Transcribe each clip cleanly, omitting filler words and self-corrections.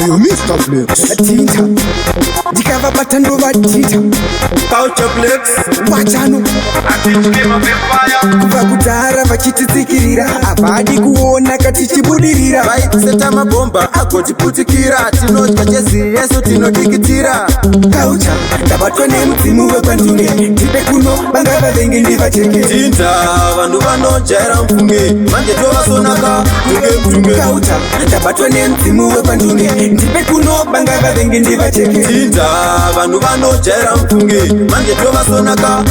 Ayo Mr Flex. Tinta ndikavabata ndovatita. Culture Flex. Wachano kubva kudhara vachititsikirira, havadi kuona katichibudirira. Vaiseta mabhomba agotiputikira, tinotya chezi yesu tinodikitira. Kaucha ndabatwa nemudzimu wekwandunge, ndipe kuno vanga vavengi ndivacheke. Tinta vanhu vanojaira mfunge, manje tovasonaka tunge mtunge. Kaucha ndabatwa nemudzimu wekwandunge, ndipe kuno vanga vavengi ndivacheke. Tinta vanhu vanojaira mfunge, manje tovasonaka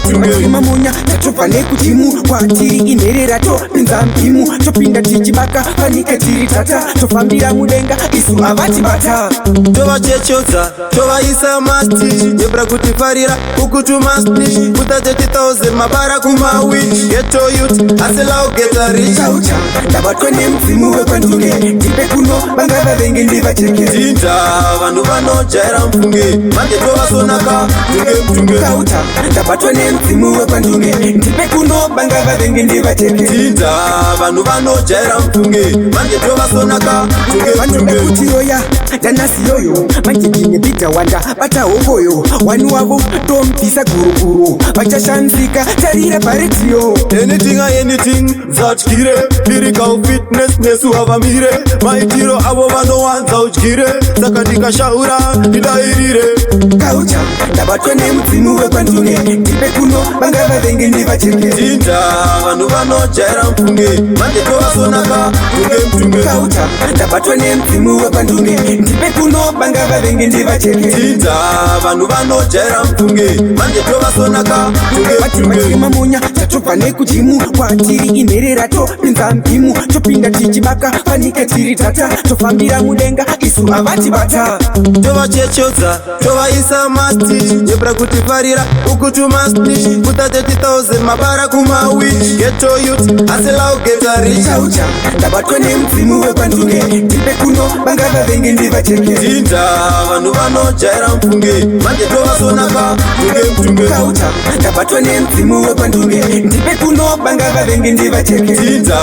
tunge mtunge. Mamunya tatobva nekujimu kwatiri inherera, topinza mbimu, topinda tichibaka panika tiri tata, tofambira mudenga isu havatibata. Tovachechedza tovaisa mastich, nyebra kutifarira ukutumastich, kuta 30,000 mabara kumawich, ghetto youth hustler get rich. Kaucha ndabatwa nemudzimu wekwandunge, ndipe kuno vanga vavengi ndivacheke. Tinta vanhu vanojaira mfunge, manje tovasonaka tunge mtunge. Kaucha ndabatwa nemudzimu wekwandunge, ndipe kuno vanga vavengi ndivacheke. Tinta vanhu vanojaira mfunge, manje tovasonaka tunge Vanoda mtunge. kutiroya ndanasi yoyo, manje ndine bhidha wanda bata hongoyo, wani wavo tomubvisa guruguru, vachashandisika tarira paredhiyo. Anything or anything zatyire, lyrical fitness nesu havamire, maitiro avo vanowanza udyire, saka ndikashaura ndidairire. Kaucha ndabatwa nemudzimu wekwandunge, ndipe kuno vanga vavengi ndivacheke. Tinta vanhu vanojaira mfunge, manje tovasonaka tunge mtunge. Kaucha ndabatwa nemudzimu wekwandunge, ndipe kuno vanga vavengi ndivacheke. Tinta vanhu vanojaira mfunge, manje tovasonaka tunge mtunge. Mamunya tatobva nekujimu kwatiri inherera, topinza mbimu, topinda tichibaka panika tiri tata, tofambira mudenga isu havatibata. Tovachechedza tovaisa mastich, nyebra kutifarira ukutumastich, kuta 30,000 mabara kumawich, ghetto youth hustler get rich. Kaucha ndabatwa nemudzimu wekwandunge, ndipe kuno vanga vavengi ndivacheke. Tinta vanhu vanojaira mfunge, manje tovasonaka tunge mtunge. Kaucha ndabatwa nemudzimu wekwandunge, ndipe kuno vanga vavengi ndivacheke. Tinta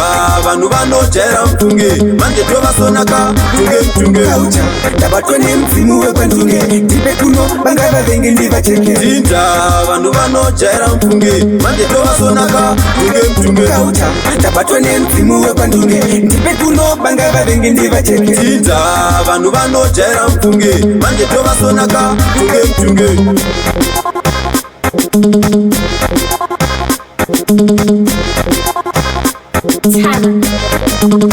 vanhu vanojaira mfunge, manje tovasonaka tunge mtunge. Kaucha ndabatwa nemudzimu wekwandunge, ndipe kuno vanga vavengi ndivacheke. Tinta vanhu vanojaira mfunge, manje tovasonaka tunge mtunge. Kaucha ndabatwa nemudzimu wekwandunge, ndipe kuno vanga vavengi ndivacheke. Tinta vanhu vanojaira mfunge, manje tovasonaka tunge mtunge. Talent.